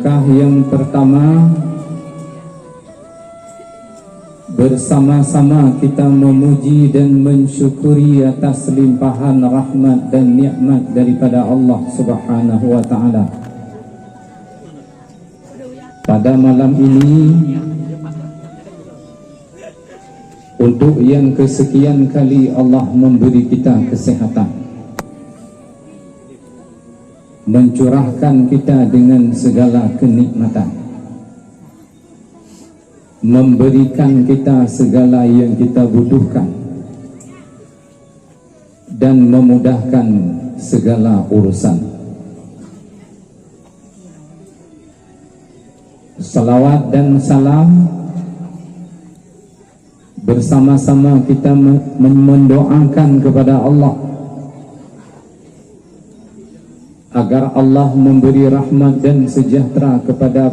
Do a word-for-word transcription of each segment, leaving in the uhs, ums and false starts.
Langkah yang pertama, bersama-sama kita memuji dan mensyukuri atas limpahan rahmat dan nikmat daripada Allah Subhanahu wa Ta'ala. Pada malam ini, untuk yang kesekian kali, Allah memberi kita kesehatan, mencurahkan kita dengan segala kenikmatan, memberikan kita segala yang kita butuhkan, dan memudahkan segala urusan. Salawat dan salam bersama-sama kita me-, men-, mendoakan kepada Allah agar Allah memberi rahmat dan sejahtera kepada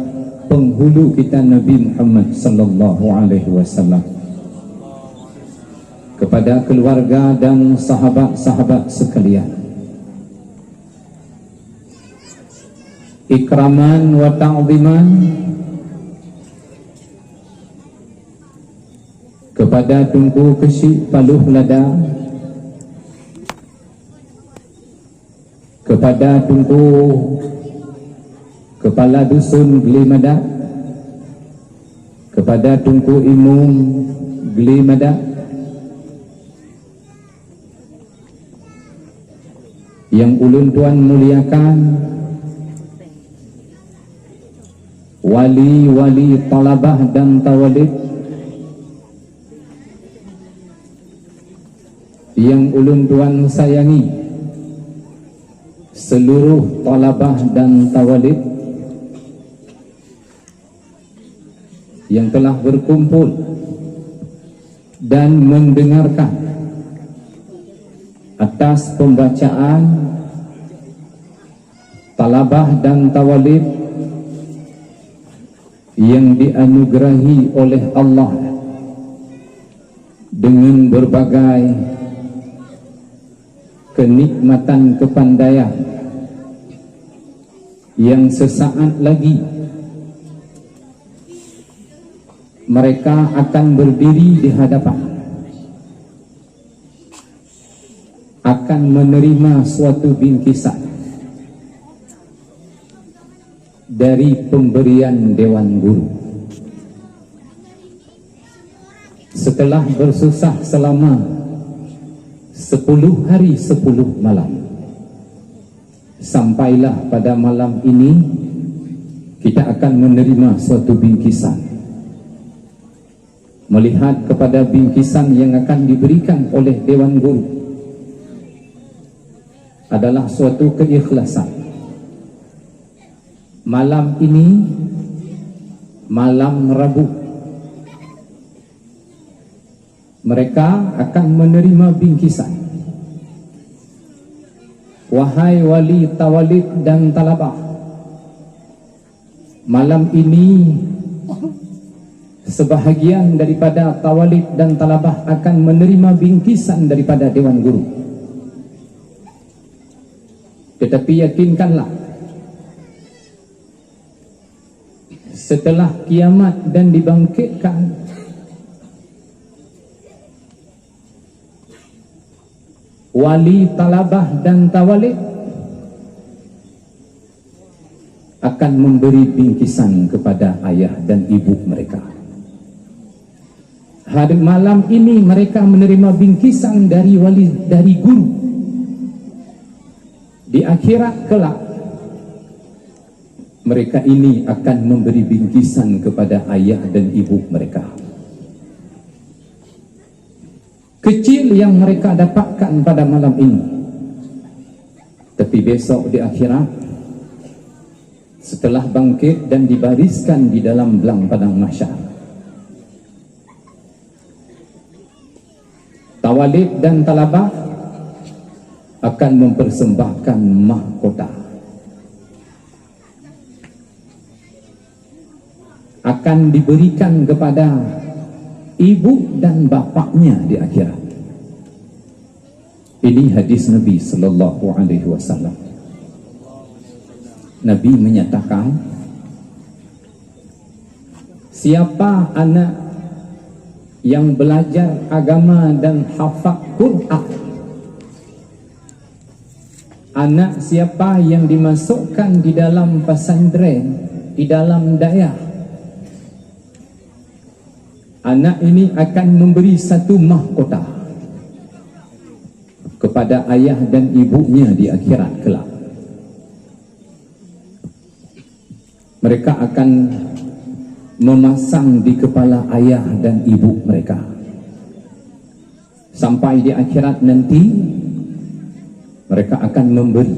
penghulu kita, Nabi Muhammad sallallahu alaihi wasallam, kepada keluarga dan sahabat-sahabat sekalian. Ikraman wa ta'ziman kepada Teungku Keuchik Paloh Lada, kepada Teungku Kepala Dusun Gli Madak, kepada Teungku Imum Gli Madak, yang ulôn tuan muliakan, wali-wali talabah dan tawalib, yang ulôn tuan sayangi, seluruh talabah dan tawalib yang telah berkumpul dan mendengarkan atas pembacaan talabah dan tawalib yang dianugerahi oleh Allah dengan berbagai kenikmatan kepandaian yang sesaat lagi mereka akan berdiri di hadapan, akan menerima suatu bingkisan dari pemberian Dewan Guru. Setelah bersusah selama sepuluh hari sepuluh malam, sampailah pada malam ini kita akan menerima suatu bingkisan. Melihat kepada bingkisan yang akan diberikan oleh Dewan Guru adalah suatu keikhlasan. Malam ini, malam Rabu, mereka akan menerima bingkisan. Wahai wali tawalib dan talabah, malam ini sebahagian daripada tawalib dan talabah akan menerima bingkisan daripada Dewan Guru. Tetapi yakinkanlah, setelah kiamat dan dibangkitkan, wali talabah dan tawalib akan memberi bingkisan kepada ayah dan ibu mereka. Hari malam ini mereka menerima bingkisan dari wali, dari guru. Di akhirat kelak, mereka ini akan memberi bingkisan kepada ayah dan ibu mereka. Kecil yang mereka dapatkan pada malam ini, tapi besok di akhirat, setelah bangkit dan dibariskan di dalam blang padang mahsyar, tawalib dan talabah akan mempersembahkan mahkota, akan diberikan kepada ibu dan bapaknya di akhirat. Ini hadis Nabi sallallahu alaihi wasallam. Nabi menyatakan, Siapa anak yang belajar agama dan hafal Quran? Anak siapa yang dimasukkan di dalam pesantren, di dalam dayah? Anak ini akan memberi satu mahkota kepada ayah dan ibunya di akhirat kelak. Mereka akan memasang di kepala ayah dan ibu mereka. Sampai di akhirat nanti, mereka akan memberi.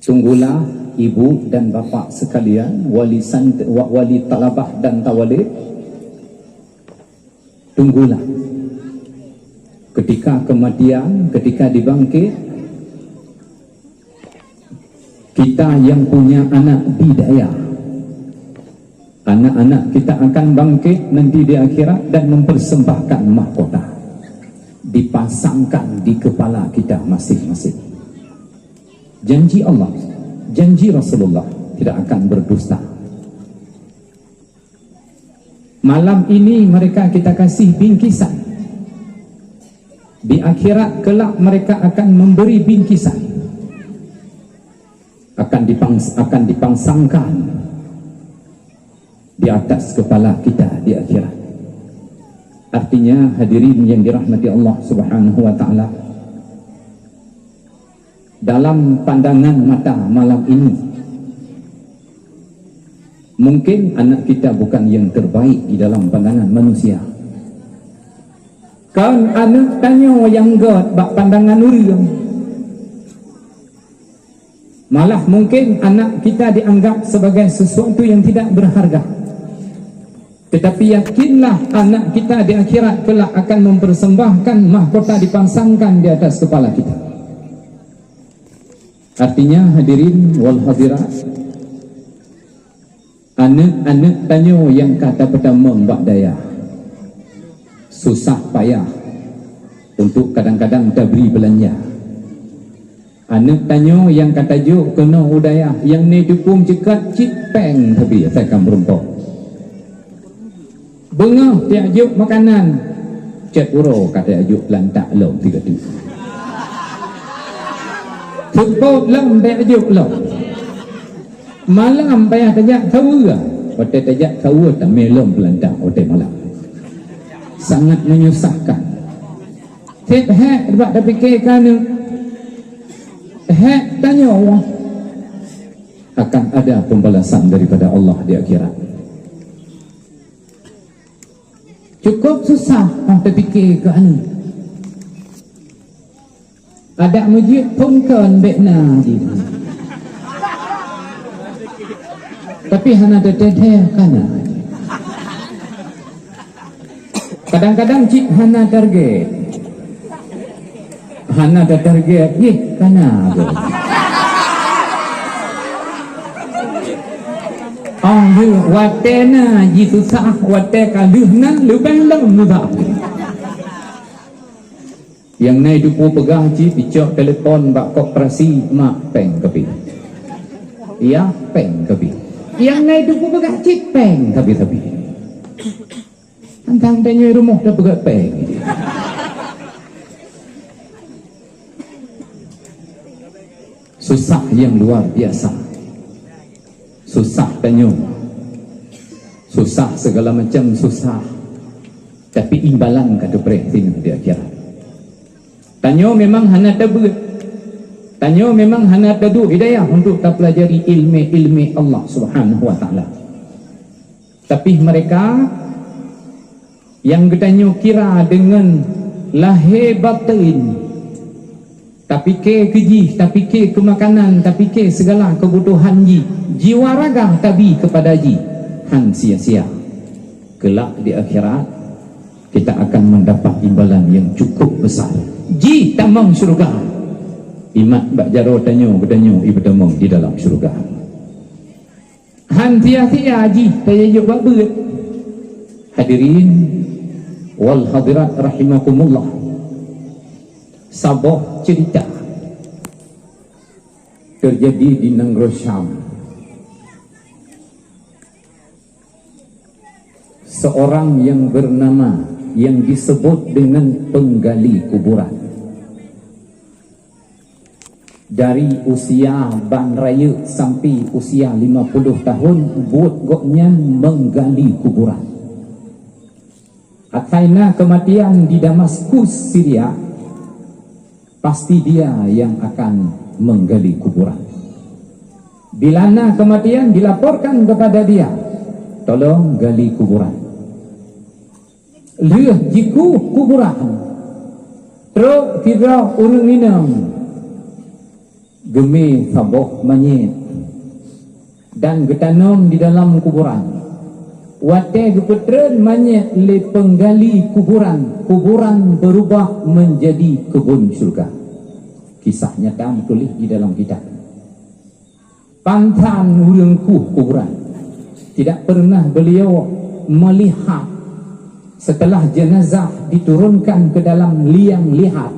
Tunggulah, ibu dan bapak sekalian, wali sant-, wa-, wali talabah dan tawalib. Tunggulah. Ketika kematian, ketika dibangkit, kita yang punya anak di dayah, anak-anak kita akan bangkit nanti di akhirat dan mempersembahkan mahkota, dipasangkan di kepala kita masing-masing. Janji Allah, janji Rasulullah, tidak akan berdusta. Malam ini mereka kita kasih bingkisan. Di akhirat kelak mereka akan memberi bingkisan. Akan dipang-, akan dipangsangkan di atas kepala kita di akhirat. Artinya, hadirin yang dirahmati Allah Subhanahu wa Ta'ala, dalam pandangan mata malam ini, mungkin anak kita bukan yang terbaik di dalam pandangan manusia. Kan anak tanyoe nyang gét bak pandangan ureuëng. Malah mungkin anak kita dianggap sebagai sesuatu yang tidak berharga. Tetapi yakinlah, anak kita di akhirat kelak akan mempersembahkan mahkota dipasangkan di atas kepala kita. Artinya, hadirin wal hadirat, anak-anak tanyoe nyang ka tapeutamong bak dayah, susah payah untuk kadang-kadang tabri beulanja. Aneuk tanyoe nyang ka tajok keunoe u dayah, nyang neuteupue ceukat cit péng sabe asai ka meurumpok. Beungoh tajok makanan, cit uroe ka tajok lantak lom tiga tu. Seupôt lom tajok lom. Malam payah tajak saweue. Watée tajak saweue tamé lom peulantak watée malam. Sangat menyusahkan. Seb hék bak tapike keu aneuk. Hék tanyoe akan ada pembalasan daripada Allah di akhirat. Cukup susah bak tapike keu aneuk. Adak meujeuet phon kon bék na jih. Tapi hana tateuntèe kana. Kadang-kadang cit hana target. Hana tatarget jih kana. Ah, lheueh watée na jisusah, watée ka lheueh na leubeh lom susah. Nyang na dupu peugah cit icok telepon bak koperasi, mak, péng ka bri. Ya, péng ka bri. Nyang na dupu peugah cit péng ka bri, ka bri. Tantang tanyoe rumoh tapeugah péng. Susah nyang luar biasa. Susah tanyoe. Susah segala macam susah. Tapi imbalan ka teupreh singoh di akhirat. Tanyoe memang hana tabeuet. Tanyoe memang hana taduek hidayah untuk tapelajari ilmu-ilmu Allah Subhanahu wa Taala. Tapi mereka nyang geutanyoe kira deungon lahé baten, tapike keu jih, tapike keu makanan, tapike segala keubutuhan jih, jiwa raga tabi keupada jih, han sia-sia. Kelak di akhirat, kita akan mendapat imbalan yang cukup besar. Jih tamong syurga. Imat bak jaroe tanyoe, geutanyoe ipeutamong di dalam syurga. Han sia-sia jih tajok bak beuet. Hadirin wal hadirat rahimakumullah. Saboh cerita terjadi di nanggroe Syam. Seorang yang bernama, yang disebut dengan penggali kuburan. Dari usia ban rayeuk sampai usia lima puluh tahun, buet gobnyan menggali kuburan. Asai na kematian di Damaskus, Syria, pasti dia yang akan menggali kuburan. Bila na kematian dilaporkan kepada dia, "Tolong gali kuburan." Lheueh jikueh kuburan, trok sidroe ureuëng inong geumé saboh manyét dan geutanom di dalam kuburan. Watée geupeutreun manyét lé penggali kuburan, kuburan berubah menjadi kebun syurga. Kisah nyata meutuléh di dalam kitab. Panthan ureuëng kueh kuburan. Tidak pernah beliau melihat setelah jenazah diturunkan ke dalam liang lahat,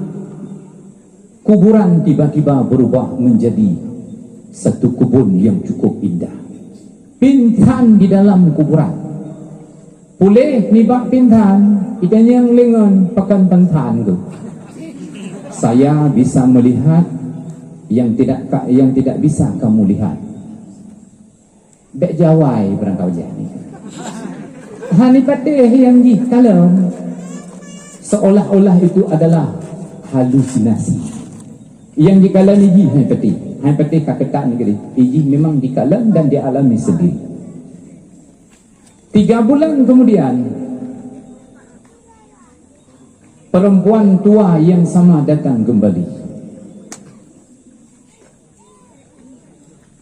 kuburan tiba-tiba berubah menjadi satu kebun yang cukup indah. Pingsan di dalam kuburan. Puléh nibak pingsan, itanyong lé ngon, "Pakon pingsan keuh?" "Saya bisa melihat yang tidak ka-, yang tidak bisa kamu lihat." Bék jawai barangkaujah nyoe. Hana patéh nyang jih kalon. Seolah-olah itu adalah halusinasi. Nyang jikalon jih hana patéh. Hana patéh ka keutak nyoe keudéh. Jih memang jikalon dan dialami sendiri. Tiga bulan kemudian, perempuan tua yang sama datang kembali.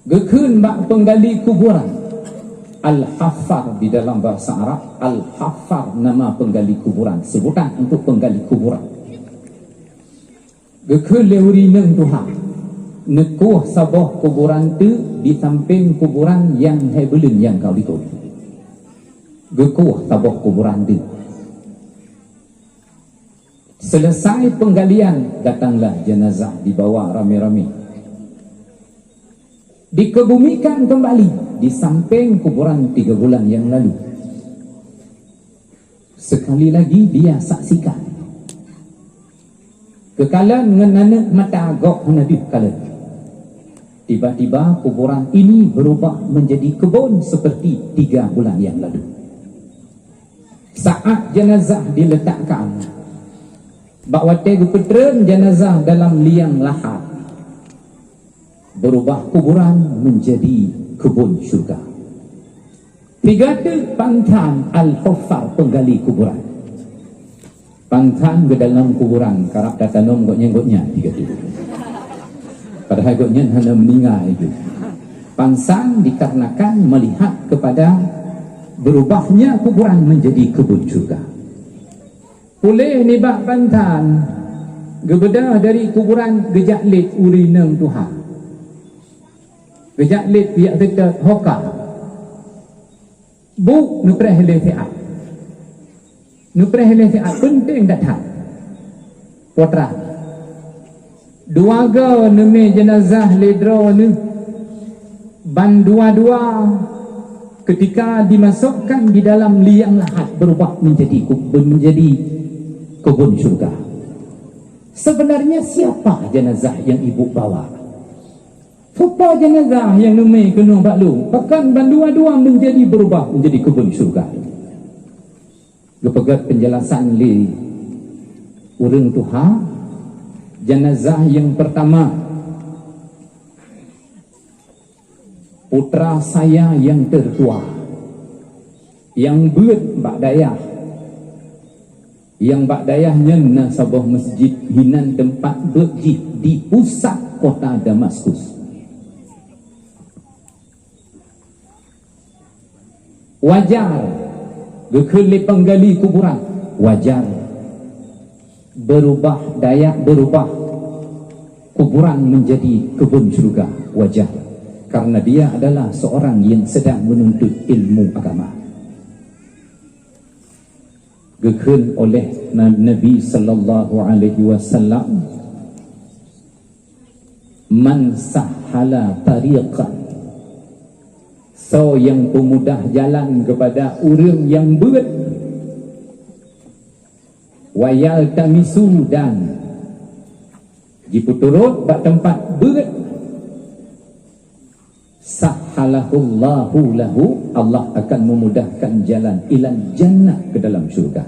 Geukheun bak penggali kuburan. Al-Haffar di dalam bahasa Arab, Al-Haffar nama penggali kuburan, sebutan untuk penggali kuburan. Geukheun lé ureuëng inong tuha, neukueh saboh kuburan teuk di sampéng kuburan nyang hai buleuen nyang ka likot. Geukueh saboh kuburan teuk. Selesai penggalian, datanglah jenazah dibawa ramé-ramé. Dikebumikan kembali di sampéng kuburan tiga bulan yang lalu. Sekali lagi dia saksikan. Geukalon ngon aneuk mata gob hana deuh kalon. Tiba-tiba kuburan ini berubah menjadi kebun seperti tiga bulan yang lalu. Saat jenazah diletakkan, bak watée geupeutreun jenazah dalam liang lahat, berubah kuburan menjadi kebun syurga. Tiga teuk panthan Al-Huffar penggali kuburan. Panthan ke dalam kuburan, karab tatanom gobnyan-gobnyan tiga teuk. Padahai gobnyan hana meninggai itu. Panthan dikarenakan melihat kepada berubahnya kuburan menjadi kebun syurga. Puléh nibak panthan, geubeudôh dari kuburan geujak lét ureuëng inong tuha. Geujak lét jak seutôt hoka. Bu neupreh lé siat. Neupreh lé siat, peunteng that-that. Putra. Dua go neumè jeunazah lé droeneuh. Ban dua-dua ketika dimasukkan di dalam liang lahat berubah menjadi ku-, menjadi kebun syurga. Sebenarnya siapa jenazah yang ibu bawa? Soe po jenazah nyang neumè keunoe bak lôn, pakon bandua-dua menjadi berubah menjadi kebun syurga. Geupeugét penjelasan lé ureuëng tuha, jenazah yang pertama, putra saya yang tertua, nyang beuet bak dayah. Nyang bak dayah nyan na saboh masjid hinan teumpat beuet jih di pusat kota Damaskus. Wajar, geukheun lé penggali kuburan, wajar. Berubah dayah, berubah kuburan menjadi kebun syurga, wajar. Karena dia adalah seorang yang sedang menuntut ilmu agama. Geukheun oleh Na-, Nabi sallallahu alaihi wasallam, "Man sahhala tariqan, Soe nyang peumudah jalan keupada ureuëng nyang beuet, wa yaltamisu, dan jipeuturot bak teumpat beuet, sahhalahullahu lahu, Allah akan memudahkan jalan ilal jannah, ke dalam syurga.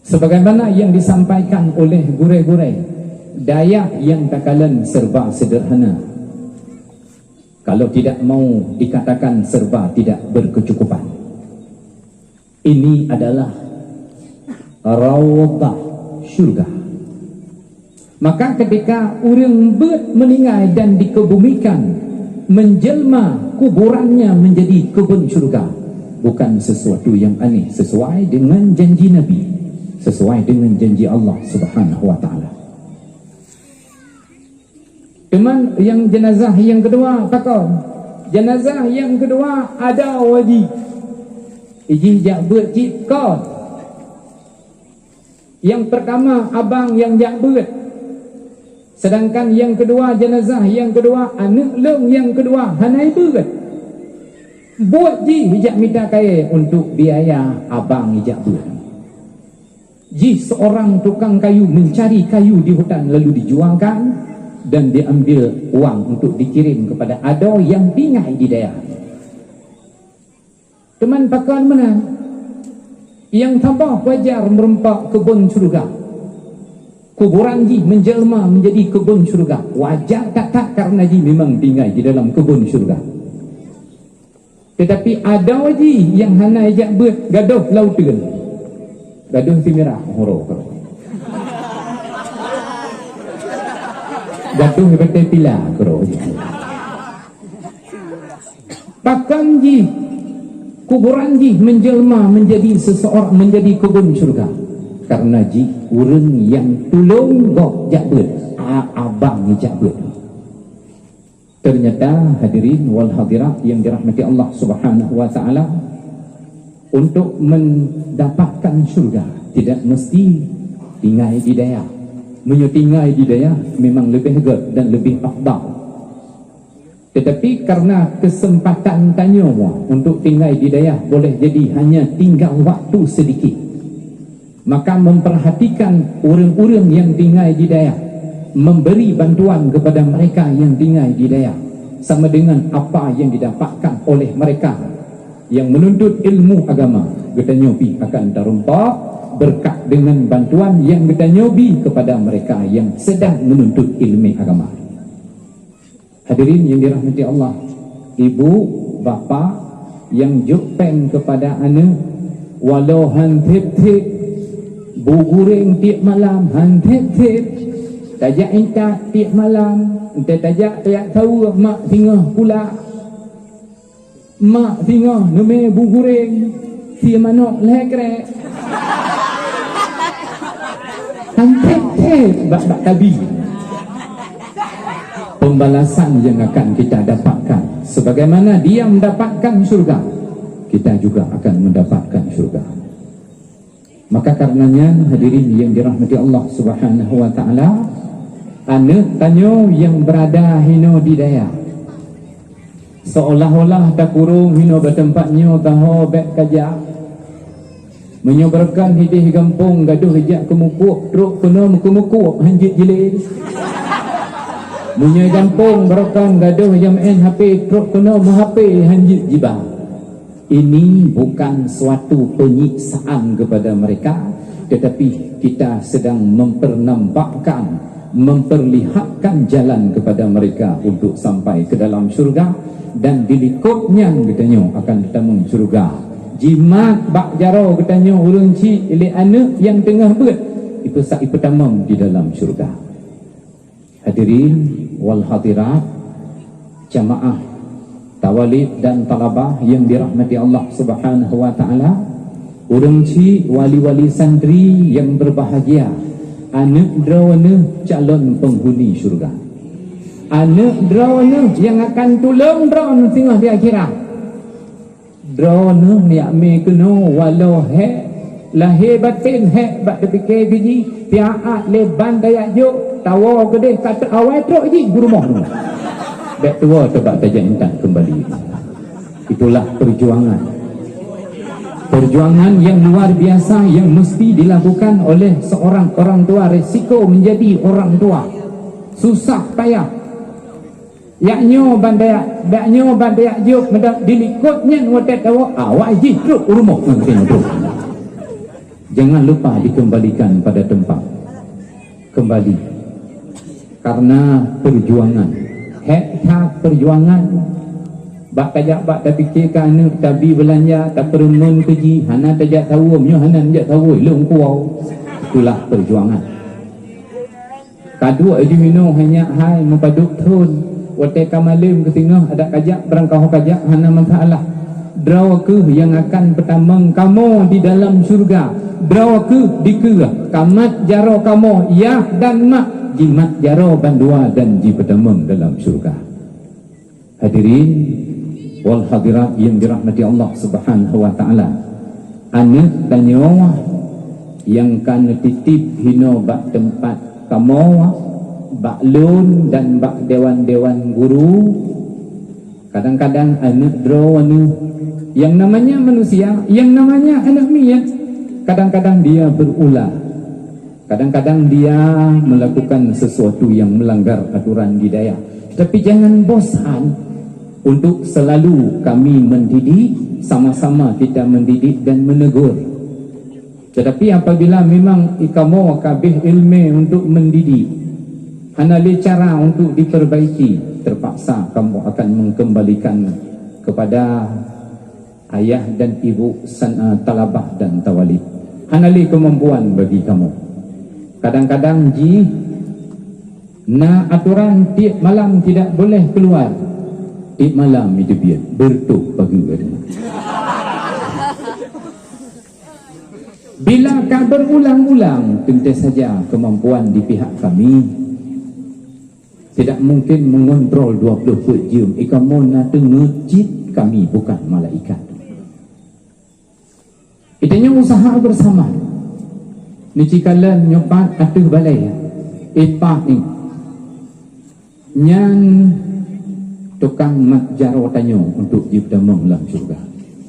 Sebagaimana yang disampaikan oleh gurée-gurée, dayah nyang takalon serba sederhana. Kalau tidak mau dikatakan serba tidak berkecukupan. Ini adalah raudhah syurga. Maka ketika ureuëng beuet meuninggai dan dikebumikan, menjelma kuburannya menjadi kebun syurga, bukan sesuatu yang aneh, sesuai dengan janji Nabi, sesuai dengan janji Allah Subhanahu wa Taala. Teuma nyang jenazah nyang keudua pakon? Jenazah nyang keudua adoe jih. Jih jak beuet cit kon. Nyang peurtama abang nyang jak beuet. Sedangkan nyang keudua, jenazah nyang keudua, aneuëk lôn nyang keudua hana beuet. Buet jih jak mita kayée untuk biaya abang jak beuet. Jih seorang tukang kayu mencari kayu di hutan lalu dijualkan dan diambil uang untuk dikirim kepada adoe nyang tinggai di dayah. Teuma pakon meunan? Nyang saboh wajar meureumpok keubon syeuruga. Kuburan jih menjelma menjadi keubon syeuruga. Wajar that-that karena jih memang tinggai di dalam keubon syeuruga. Tetapi adoe jih nyang hana jak beuet gadôh lam uteuen. Gadôh simirah uroe keudroe. Gadôh batée pila keudroe jih. Pakon jih kuburan jih menjelma menjadi seseorang, menjadi keubon syeuruga. Karena jih ureuëng nyang tulông gob jak beuet, a-, abang jak beuet. Ternyata hadirin wal hadirat yang dirahmati Allah Subhanahu wa Taala, untuk mendapatkan syurga tidak mesti tinggai di dayah. Meunyoe tinggai di dayah memang lebih gét dan lebih afdal. Tetapi karena kesempatan tanyoe untuk tinggai di dayah boleh jadi hanya tinggal waktu sedikit, maka memperhatikan ureuëng-ureuëng nyang tinggai di dayah, memberi bantuan kepada mereka nyang tinggai di dayah, sama dengan apa yang didapatkan oleh mereka nyang menuntut ilmu agama, geutanyoe pih akan tareumpok beureukat dengan bantuan nyang geutanyoe bi kepada mereka nyang sedang menuntut ilmu agama. Hadirin yang dirahmati Allah, ibu, bapak yang jok péng kepada aneuk, walau han thép-thép, bu gureng tiep malam han thép-thép, tajak intat tiep malam, entée tajak tajak saweue mak singoh pula. Mak singoh neumé bu gureng, sie manok lhée krék. Hanték-ték bak-bak tabi. Pembalasan yang akan kita dapatkan, sebagaimana dia mendapatkan syurga, kita juga akan mendapatkan syurga. Maka karenanya, hadirin yang dirahmati Allah Subhanahu wa Taala, aneuk tanyoe nyang beurada hinoe di dayah, seolah-olah takurong hinoe bak teumpat nyoe taho bék kajak. Meunyoe beureukan hideh gampông gadôh jak keumukuk, trok keunoe meukeumukuk hanjeuet jilé. Meunyoe gampông beureukan gadôh jak meu'en HP, trok keunoe meuHP hanjeuet jiba. Ini bukan suatu penyiksaan kepada mereka, tetapi kita sedang mempernampakkan, memperlihatkan jalan kepada mereka untuk sampai ke dalam syurga, dan di likot nyan geutanyoe akan tatamong syurga. Jimat bak jaroe geutanyoe ureuëng chik lé aneuk nyang teungoh beuet, ipeusa-, ipeutamong di dalam syurga. Hadirin wal hadirat, jamaah tawalib dan talabah yang dirahmati Allah Subhanahu wa Taala, ureuëng chik wali-wali santri yang berbahagia, aneuk droeneuh calon penghuni syurga. Aneuk droeneuh yang akan tulông droeneuh singoh di akhirat. Droeneuh jak mé keunoe walau hék, lahé batén hék bak teupike biji, siat lé ban tajak jok, tawoe keudeh ka teuawai trok jih beurumoh nyoe. Bèk tuwo teuh bak tajak intat keumbali. Itulah perjuangan. Perjuangan yang luar biasa yang mesti dilakukan oleh seorang orang tua, resiko menjadi orang tua. Susah payah. Yak nyoe ban tajak, yak nyoe ban tajak jok meudat dilikot nyan watèe tawoe, awai jih trok u rumoh ngon keunoe. Jangan lupa dikembalikan pada tempat. Kembali. Karena perjuangan. Hèk that perjuangan. Bak tajak bak tapike keu aneuk, tabi beulanja, tapeureumeun keu jih, hana tajak sawoe, meunyoe hana neujak sawoe, lôn kuwoe. Itulah perjuangan. Ka duek jih inoe hana hai meupadub thon. Watèe ka malem keu singoh adak kajak, barang ka ho kajak hana masalah. Droe kheueh nyang akan peutamong kamoe di dalam syeuruga. Droe kheueh dikeue ka mat jaroe kamoe, yah dan mak, jimat jaroe bandua dan jipeutamong dalam syeuruga. Hadirin wal hadirat yang dirahmati Allah Subhanahu wa Ta'ala, aneuk tanyoe nyang ka neutitip hinoe bak teumpat kamoe, bak lôn dan bak dewan-dewan guru, kadang-kadang aneuk droeneuh, yang namanya manusia, yang namanya aneuk miet, kadang-kadang dia berulah. Kadang-kadang dia melakukan sesuatu yang melanggar aturan di dayah. Tapi jangan bosan untuk selalu kami mendidik, sama-sama kita mendidik dan menegur. Tetapi apabila memang kamoe ka abéh ileumèe untuk mendidik, hana lé cara untuk diperbaiki, terpaksa kamoe akan mengembalikan kepada ayah dan ibu san-, eh, talabah dan tawalib. Hana lé keumampuan bagi kamoe. Kadang-kadang jih na aturan tiep malam tidak boleh keluar. Tiep malam iteubiet, beureutoh pageue ka deungoe. Bila ka berulang-ulang, teuntèe saja kemampuan di pihak kami tidak mungkin mengontrol dua puluh empat jam. Kamoe na teungeut cit, kami bukan malaikat. Geutanyoe usaha bersama. Neucikalon nyoe pat ateueh balèe, ipat ni. Nyan tukang mat jaroe tanyoe untuk jipeutamong lam syeuruga.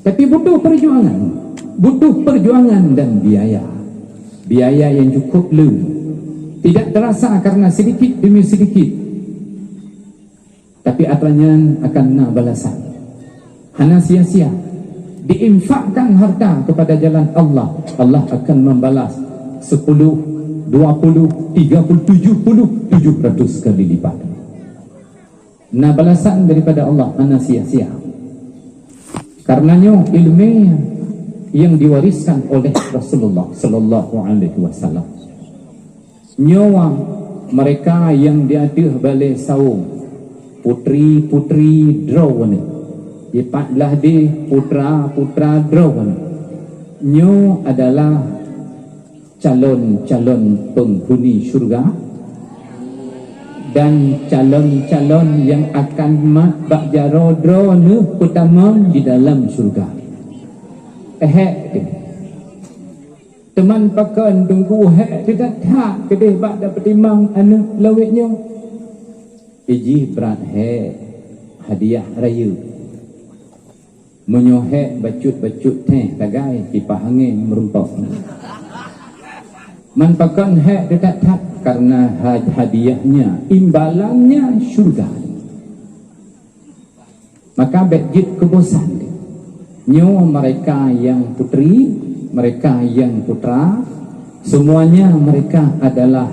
Tapi butuh perjuangan. Butuh perjuangan dan biaya. Biaya yang cukup lé. Tidak terasa karena sedikit demi sedikit. Tapi atra nyan akan na balasan. Hana sia-sia. Diinfakkan harta kepada jalan Allah, Allah akan membalas sepuluh, dua puluh, tiga puluh, tujuh puluh, tujuh ratus kali lipat. Na balasan daripada Allah, hana sia-sia. Karena nyoe ileumèe yang diwariskan oleh Rasulullah sallallahu alaihi wasallam. Nyoe mereka yang di ateueh balèe sawong, putri-putri droeneuh, ipat lah deh putra-putra droeneuh. Nyoe adalah calon-calon penghuni syurga dan calon-calon yang akan mat bak jaroe droeneuh peutamong di dalam syurga. Ehek deh. Teuma pakon teungku hek teutat that keudeh bak tapeutimang aneuk lawét nyoe? Ijih brat hek hadiah rayeuk. Meunyoe hek bacut-bacut teh sagai kipah angén meurumpok. Man pakon hek teutat that, karena ha-, hadiahnya, imbalannya syurga. Maka bèk jeuet keubosan. Nyoe mereka yang putri, mereka yang putra, semuanya mereka adalah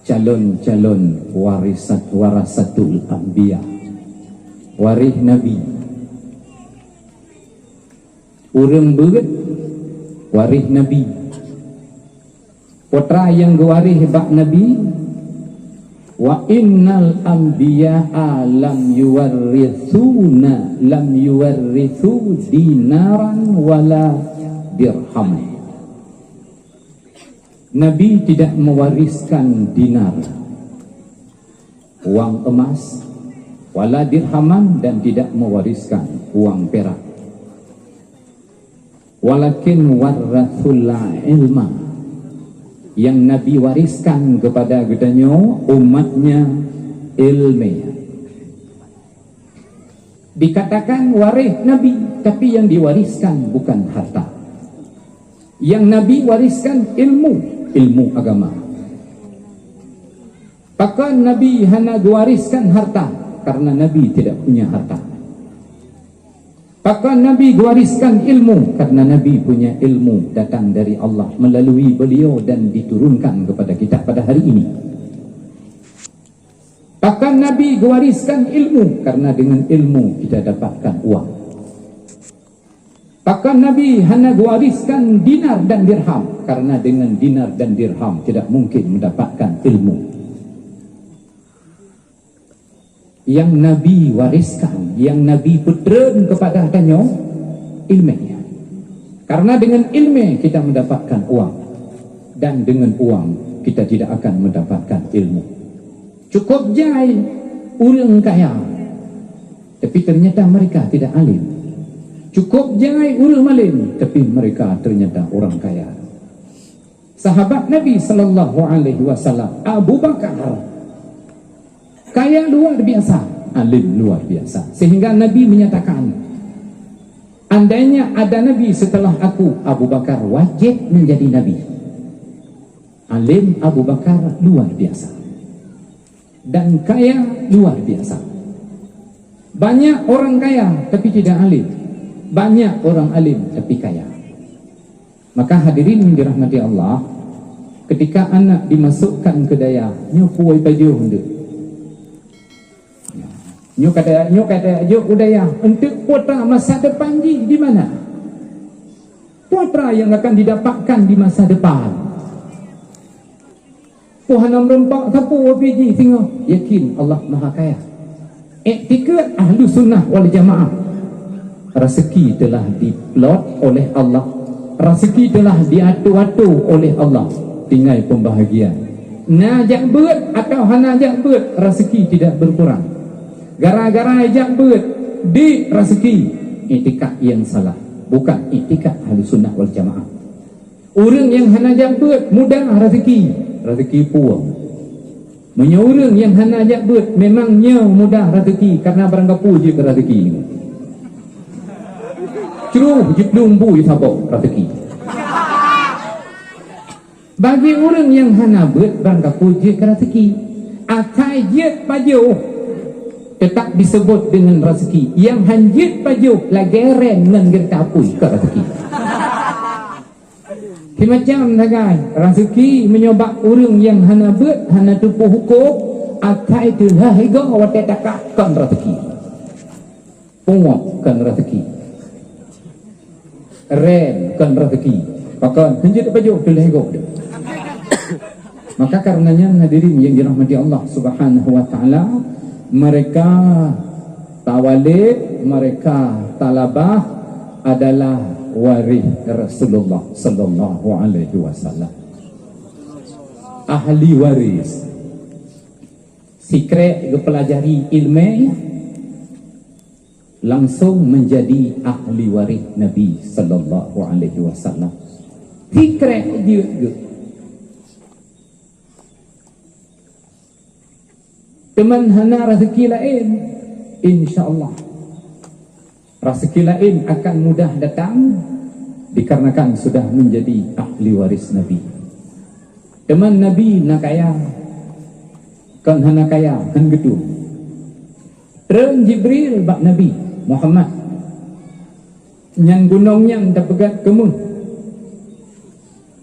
calon-calon warisat, warasatul anbiya, waréh nabi. Ureueng beuet waréh nabi. Putra nyang geuwaréh bak nabi, "Wa innal anbiya'a lam yuwarritsuna, lam yuwarritsu dinaran wala dirhaman." Nabi tidak mewariskan dinar, uang emas, wala dirhaman, dan tidak mewariskan uang perak. Walakin warrasul ilma, yang Nabi wariskan kepada geutanyoe umatnya ilmu. Dikatakan waréh Nabi, tapi yang diwariskan bukan harta. Yang Nabi wariskan ilmu, ilmu agama. Pakon Nabi hana gewariskan harta? Karena Nabi tidak punya harta. Pakon Nabi gewariskan ilmu? Karena Nabi punya ilmu datang dari Allah melalui beliau dan diturunkan kepada kita pada hari ini. Pakon Nabi gewariskan ilmu? Karena dengan ilmu kita dapatkan uang. Pakon Nabi hana gewariskan dinar dan dirham? Karena dengan dinar dan dirham tidak mungkin mendapatkan ilmu. Yang Nabi wariskan, yang Nabi peutreun kepada tanyoe, ilmu. Karena dengan ilmu kita mendapatkan uang, dan dengan uang kita tidak akan mendapatkan ilmu. Cukup jai ureuëng kaya, tapi ternyata mereka tidak alim. Cukup jai ureuëng malem, tapi mereka ternyata orang kaya. Sahabat Nabi sallallahu alaihi wasallam, Abu Bakar, kaya luar biasa, alim luar biasa, sehingga Nabi menyatakan, andainya ada Nabi setelah aku, Abu Bakar wajib menjadi Nabi. Alim Abu Bakar luar biasa dan kaya luar biasa. Banyak orang kaya tapi tidak alim. Banyak orang alim tapi kaya. Maka hadirin yang dirahmati Allah, ketika anak dimasukkan ke dayah, nyoe puwoe pajoh untuk. Nyoe kata, nyoe kata jok u dayah, untuk putra masa depan jih di mana? Putra yang akan didapatkan di masa depan. Tuhan meureumpok sapeue biji singoh, yakin Allah Maha Kaya. Iktikad ahlu sunnah wal jamaah, rezeki telah diplot oleh Allah, rezeki telah diatur-atur oleh Allah, tinggal pembahagian. Na jak beuet atau hana jak beuet, rezeki tidak berkurang. Gara-gara jak beuet, di rezeki, iktikad yang salah, bukan iktikad ahlu sunnah wal jamaah. Ureuëng nyang hana jak beuet mudah rezeki, rezeki puwoe. Meunyoe ureuëng nyang hana jak beuet memang nyoe mudah rezeki, karena barangkapeue jeuet rezeki. Cruh jiplueng bui saboh rezeki. Bagi ureuëng nyang hana beuet barangkapeue jeuet rezeki. Asai jeuet pajoh tetap disebut dengan rezeki. Nyang han jeuet pajoh lagée rem ngon geurita apui ka rezeki. Simacam sagai, raseuki meunyoe bak ureuëng nyang hana beuet, hana teupeue hukôm, asai teulah igoe watée takah kon raseuki. Pungoh kon raseuki. Rem kon raseuki. Pakon, hanjeuet pajoh teulah igoe. Maka karenanya hadirin yang dirahmati Allah Subhanahu wa taala, mereka Tawalib, mereka talabah adalah waréh Rasulullah sallallahu alaihi wasallam. Ahli waris. Sikrek geupelajari ilmu, langsung menjadi ahli waréh Nabi sallallahu alaihi wasallam. Sikrek jeuet geuh. Teuma hana raseuki laén, insya Allah raseuki laén akan mudah datang dikarenakan sudah menjadi ahli waris Nabi. Teuma Nabi na kaya, kon hana kaya, han geutueng. Treun Jibril bak Nabi Muhammad, nyang gunong nyan tapeugét keumeung,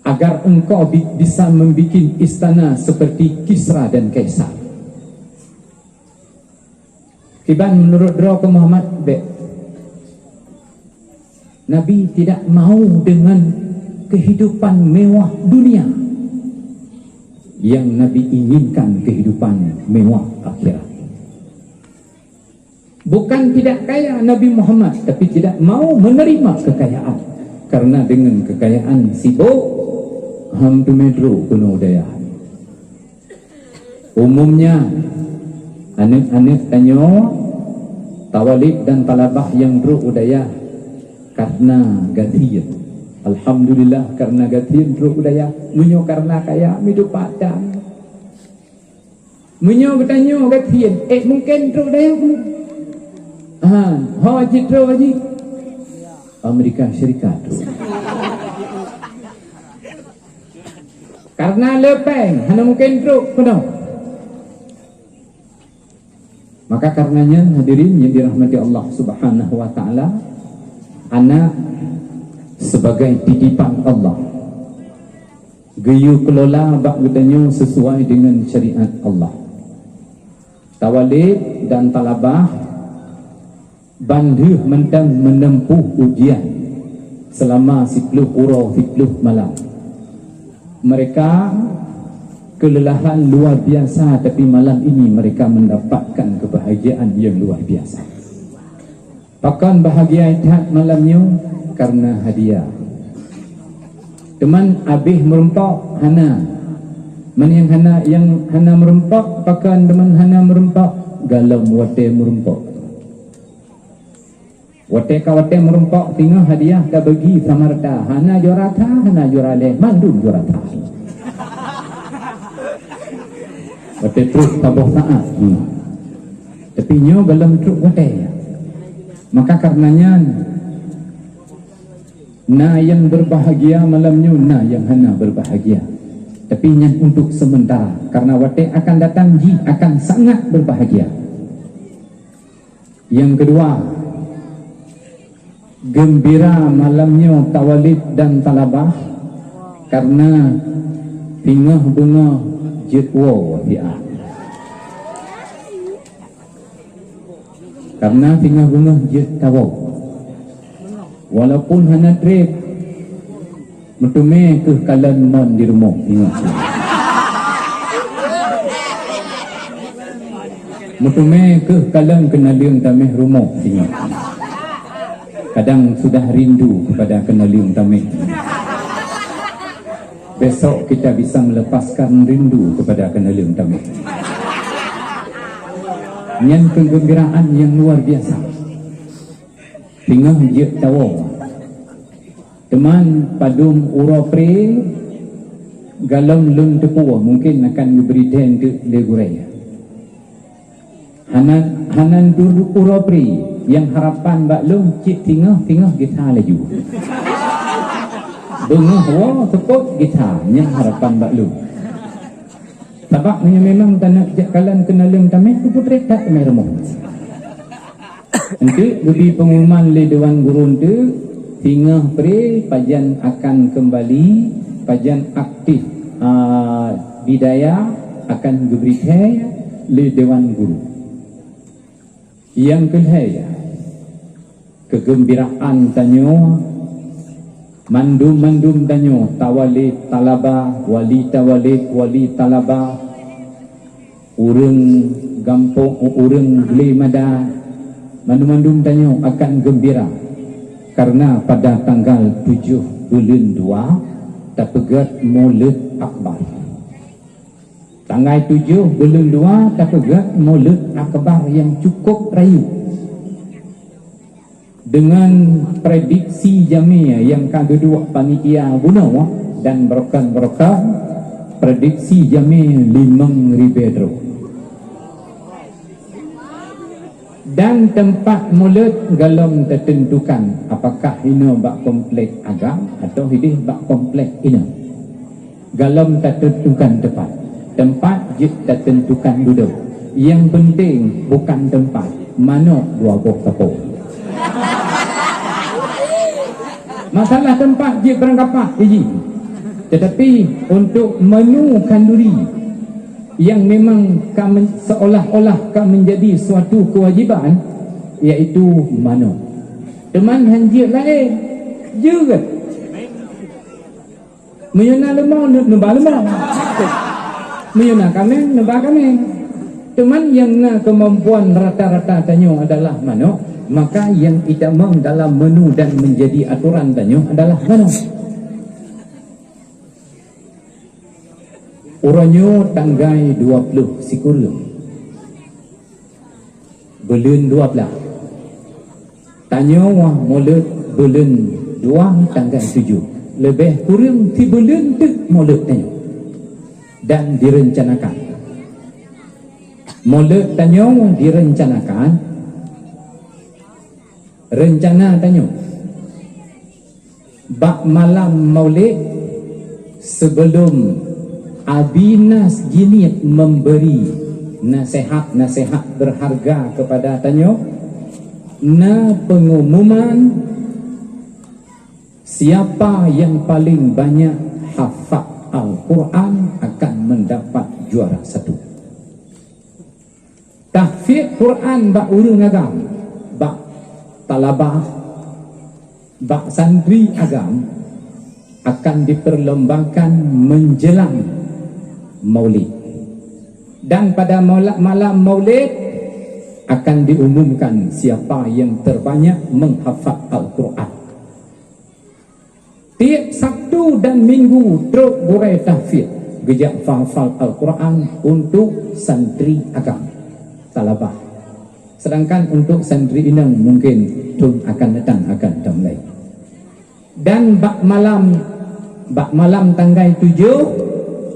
agar engkau bi-, bisa membikin istana seperti Kisra dan Kaisar. Kiban menurut droe keu Muhammad, bék. Nabi tidak mau dengan kehidupan mewah dunia. Yang Nabi inginkan kehidupan mewah akhirat. Bukan tidak kaya Nabi Muhammad, tapi tidak mau menerima kekayaan. Karena dengan kekayaan sibuk, ham teumé trok keunoe u dayah. Umumnya, aneuk-aneuk tanyoe, tawalib dan talabah nyang trok u dayah karena gasien. Alhamdulillah, karena gasien trok u dayah. Meunyoe karena kaya, mideuk padang. Meunyoe geutanyoe gasien, eh, mungken trok dayah pun. Ha, ho jih trok jih. Amerika Syarikat trok. Karena le péng, hana mungkin trok keunoe. Maka karena nyan, hadirin yang dirahmati Allah Subhanahu wa Taala, anak sebagai titipan Allah, geuyue kelola bak geutanyoe sesuai dengan syariat Allah. Tawalid dan talabah ban deuh mantong menempuh ujian selama siplôh uroe siplôh malam. Mereka kelelahan luar biasa, tapi malam ini mereka mendapatkan kebahagiaan yang luar biasa. Pakon bahagia that malam nyoe? Karena hadiah. Teuma abéh meurumpok? Hana. Man nyang hana, nyang hana meurumpok, pakon teuma hana meurumpok? Galom watée meurumpok. Watée ka watée meurumpok, singoh hadiah tabagi sama rata. Hana juara that, hana juara lhée, mandum juara that. Watée trok saboh saát. Hmm. Tapi nyoe galom trok watée. Maka karena nyan, na nyang berbahagia malam nyoe, na nyang hana berbahagia. Tapi nyan untuk sementara, karena watée akan datang jih akan sangat berbahagia. Nyang keudua, geumbira malam nyoe tawalid dan talabah karena singoh beungoh jeuet woe siat. Karena singoh beungoh jeuet tawoe. Walaupun hana treb, meuteumé kheueh kalon mon di rumoh, ingat. Meuteumé kheueh kalon keunaleueng taméh rumoh, ingat. Kadang sudah rindu kepada keunaleueng taméh. Besok kita bisa melepaskan rindu kepada keunaleueng taméh. Nyan kegembiraan yang luar biasa. Singoh jeuet tawoe. Teuma padum uroe pre, galom lôn teupeue, mungkin akan geubri thée teuk lé gurée. Hana, hana dum uroe pre, nyang harapan bak lôn cit singoh, singoh gisa laju. Beungoh woe seupôt gisa nyang harapan bak lôn. Sabab meunyoe memang taneuk jak kalon keunaleueng taméh, keu putrek that taméh rumoh. Enteuk geubri pengumuman lé dewan guru enteuk, singoh pre pajan akan kembali, pajan aktif, a, di dayah akan geubri thée lé dewan guru. Nyang keulhée, kegembiraan tanyoe, mandum-mandum tanyoe, tawalid, talaba, wali tawalid, wali talaba, ureuëng gampông, ureuëng glé mada, mandum-mandum tanyoe akan gembira karena pada tanggal tujoh buleuen dua tapeugét Maulid Akbar. Tanggai tujoh buleuen dua tapeugét Maulid Akbar nyang cukup rayeuk. Deungon prediksi jamé nyang ka geuduek panitia bunoe dan broken-broken, prediksi jamé limong ribée droe. Dan teumpat Maulid galom teuteuntukan, apakah inoe bak komplek agam atau hideh bak komplek inong. Galom teuteuntukan teumpat. Teumpat jeuet teuteuntukan dudoe. Nyang peunteng bukan teumpat, manok dua boh sapo. Masalah teumpat jeuet barangkapat iji. Tetapi untuk menu khanduri, yang memang ka men-, seolah-olah ka menjadi suatu kewajiban, yaitu manok. Teuma han jeuet laén, jeuet. Meunyoe na leumô, neu-, neuba leumô. Meunyoe na kaméng, neuba kaméng. Teuma nyang na kemampuan rata-rata tanyoe adalah manok, maka nyang itamong dalam menu dan menjadi aturan tanyoe adalah manok. Uroe nyoe tanggai dua ploh sikureueng buleuen dua blaih. Tanyoe Maulid buleuen dua tanggai tujoh. Leubeh kureueng sibuleuen teuk Maulid tanyoe. Dan direncanakan. Maulid tanyoe direncanakan Reuncana tanyoe, bak malam Maulid, sebelum Abi Nas Jinieb memberi nasihat-nasihat berharga kepada tanyoe, na pengumuman siapa yang paling banyak hafal Al-Quran akan mendapat juara satu. Tahfiz Quran bak ureuëng agam, bak talabah, bak santri agam akan diperlombakan menjelang Maulid. Dan pada maula-, malam Maulid akan diumumkan siapa yang terbanyak menghafal Al-Quran. Tieb Sabtu dan Minggu trok gurée tahfiz geujak hafal Al-Quran untuk santri agam, talabah. Sedangkan untuk santri inong mungkin thon akan datang akan tamlai. Dan bak malam, bak malam tanggai tujoh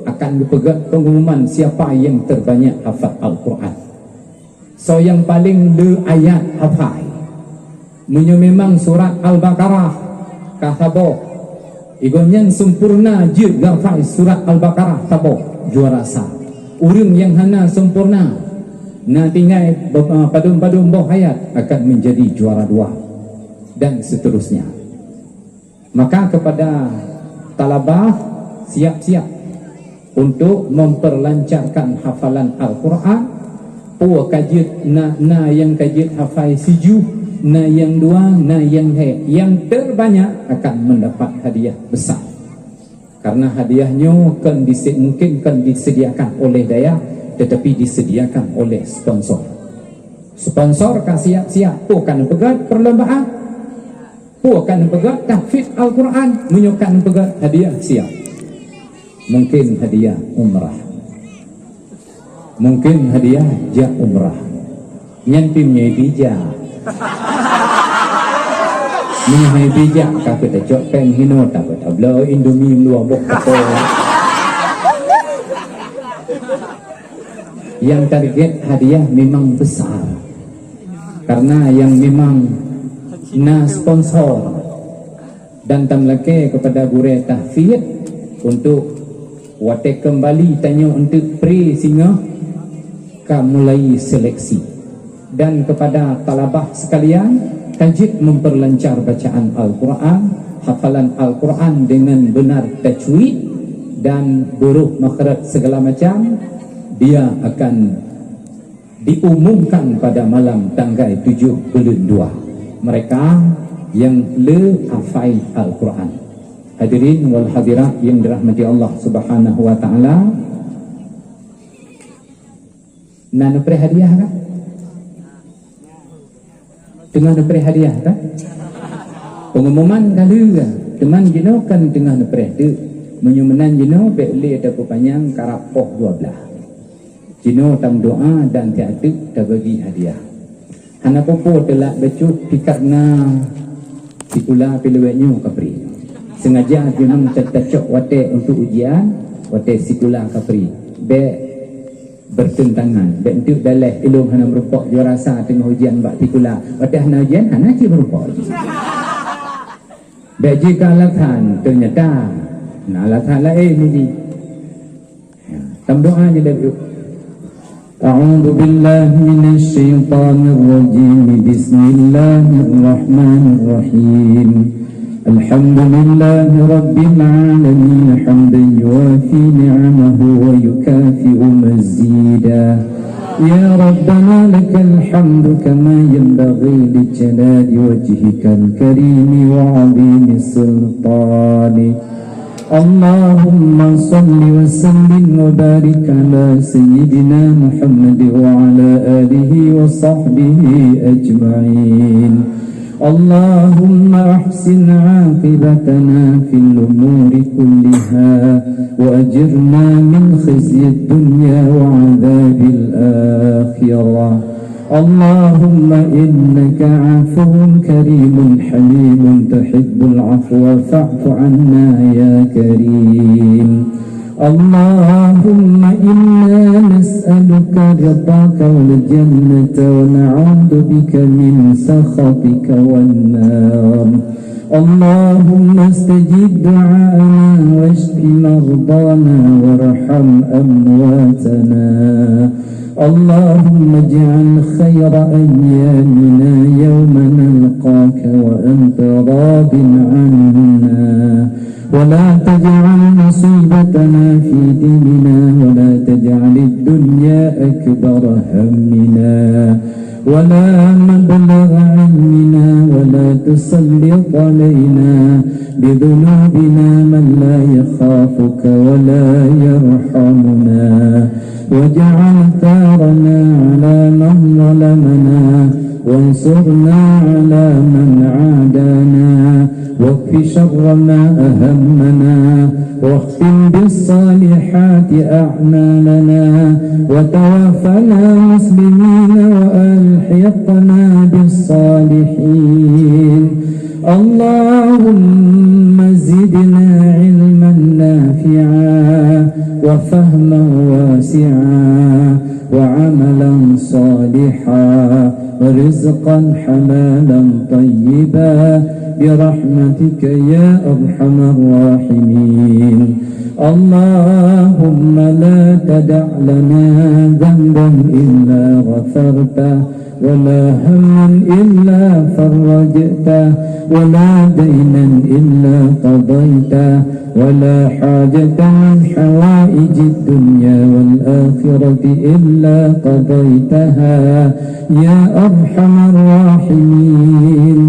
akan geupeugét pengumuman siapa yang terbanyak hafal Al-Quran. Soe nyang paleng le ayat hafai. Meunyoe memang surat Al-Baqarah ka saboh, igoe nyan sempurna jeuet geuhafai surat Al-Baqarah saboh, juara sa. Ureuëng nyang hana sempurna, na tinggai be-, padum-padum boh ayat, akan menjadi juara dua, dan seterusnya. Maka kepada talabah, siap-siap untuk memperlancarkan hafalan Al-Quran. Peue ka jeuet, na, na nyang ka jeuet hafai sijuh, na nyang dua, na nyang lhée. Yang terbanyak akan mendapat hadiah besar. Karena hadiah nyoe kon dise-, mungkin kon disediakan oleh dayah, tetapi disediakan oleh sponsor. Sponsor ka siap-siap, peue ka neupeugét perlombaan. Peue ka neupeugét tahfiz Al-Quran, meunyoe ka neupeugét hadiah siap. Mungkin hadiah umrah. Mungkin hadiah jak umrah. Nyan pih meunyoe bijak. Meunyoe bijak ka keu tacok péng hinoe, tabloe Indomie meuluwa boh kapoe. Yang target hadiah memang besar. Karena yang memang na sponsor. Dan tameulakée kepada gurée tahfiz untuk watée kembali tanyoe untuk pre singoh ka mulai seleksi. Dan kepada talabah sekalian, ka jeuet memperlancar bacaan Al-Quran, hafalan Al-Quran dengan benar tajwid dan huruf makhraj segala macam, dia akan diumumkan pada malam tanggai tujoh buleuen dua. Mereka yang le hafai Al-Quran. Hadirin wal hadirat yang dirahmati Allah Subhanahu wa Taala, na neupreh hadiah kan? Teungoh neupreh hadiah kan? Pengumuman ka lheueh, teuma jinoe kan teungoh neupreh teuk. Meunyoe meunan jinoe, bék lé tapeupanyang, karab poh dua blaih. Jinoe tameudoa dan siat teuk tabagi hadiah. Hana peue-peue teulat bacut, pih karena sikula pih lawét nyoe ka pri. Sengaja jinoe ta-, tacok watée untuk ujian, watée sikula ka pri. Bék bertentangan. Bék enteuk daleh ilong hana meurumpok juara sa teungoh ujian bak sikula. Watée hana ujian, hana cit meurumpok. Bék jeuet keu alasan, ternyata na alasan laén jih. Tameudoa jih lé yuk. أعوذ بالله من الشيطان الرجيم. بسم الله الرحمن الرحيم. الحمد لله رب العالمين، حمدا يوافي نعمه ويكافئ مزيدا. يا ربنا لك الحمد كما ينبغي لجلال وجهك الكريم وعظيم سلطانك. اللهم صل وسلم وبارك على سيدنا محمد وعلى آله وصحبه أجمعين. اللهم أحسن عاقبتنا في الأمور كلها وأجرنا من خزي الدنيا وعذاب الآخرة. اللهم إنك عفو كريم حليم تحب العفو فاعف عنا يا كريم. اللهم إنا نسألك رضاك والجنة ونعوذ بك من سخطك والنار. اللهم استجب دعاءنا واشف مرضانا وارحم أمواتنا. اللهم اجعل خير أيامنا يوم نلقاك وأنت راض عنا، ولا تجعل مصيبتنا في ديننا، ولا تجعل الدنيا أكبر همنا، ولا مبلغ علمنا، ولا تسلط علينا بذنوبنا من لا يخافك ولا يرحمنا، واجعل ثارنا على من ظلمنا، وانصرنا على من عادانا، واكف شر ما أهمنا، واختم بالصالحات أعمالنا، وتوفنا مسلمين وألحقنا بالصالحين. اللهم زدنا علما نافعا وفهما واسعا وعملا صالحا ورزقا حلالا طيبا برحمتك يا أرحم الراحمين. اللهم لا تدع لنا ذنبا إلا غفرته، ولا هما إلا فرجته، ولا دينا إلا قضيته، ولا حاجة من حوائج الدنيا والآخرة إلا قضيتها يا أرحم الراحمين.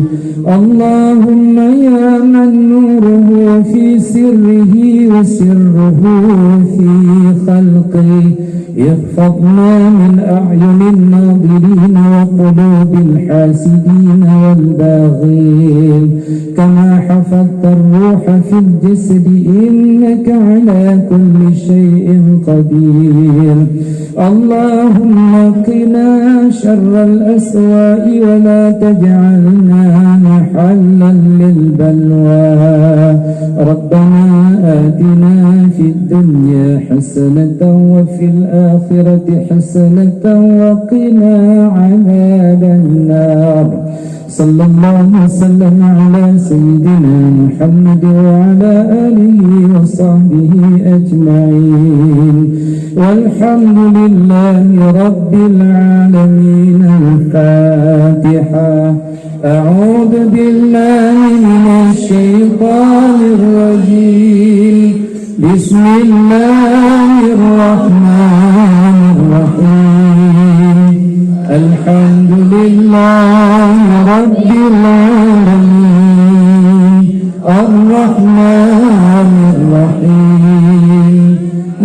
اللهم يا من نوره في سره وسره في خلقه، احفظنا من أعين الناظرين وقلوب الحاسدين والباغين، كما حفظت الروح في الجسد، إنك على كل شيء قدير. اللهم قنا شر الأسواء ولا تجعلنا محلا للبلوى. ربنا آتنا في الدنيا حسنة وفي الآخرة حسنة وقنا عذاب النار. صلى الله وسلم على سيدنا محمد وعلى آله وصحبه أجمعين. والحمد لله رب العالمين. الفاتحة. أعوذ بالله من الشيطان الرجيم. بسم الله الرحمن الرحيم. الحمد لله رب العالمين. الرحمن الرحيم.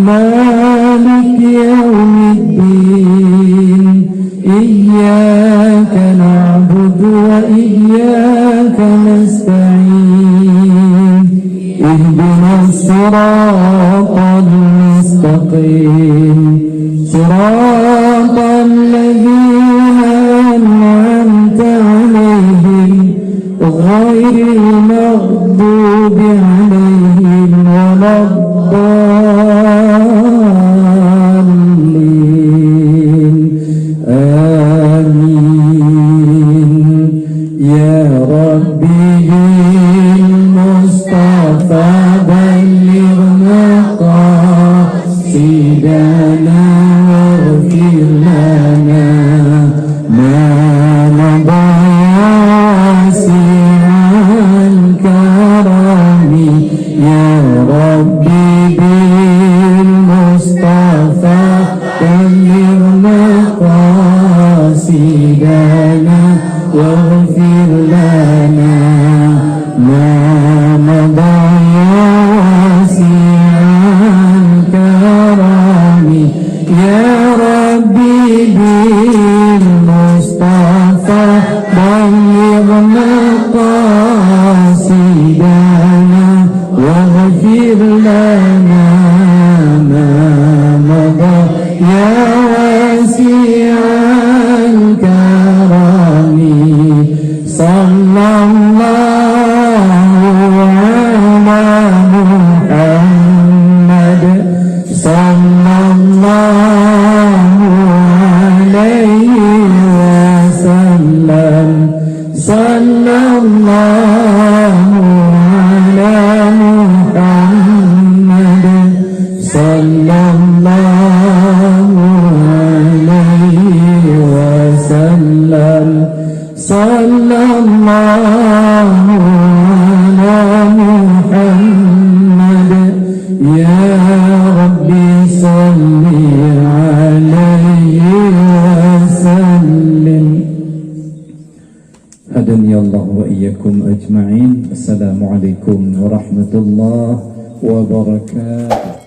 مالك يوم الدين. إياك نعبد وإياك نستعين. اهدنا الصراط المستقيم. صراط الذين أنعمت عليهم غير المغضوب عليهم ولا الضالين. آمين. يا رب بالمصطفى بلغ مقاصدنا واغفر لنا ما مضى يا واسع الكرم. يا رب Sallallahu ala Muhammad. Ya Rabbi salli alaihi wa sallim. Hadanallahu wa iyyakum ajma'in. Assalamualaikum warahmatullahi wabarakatuh.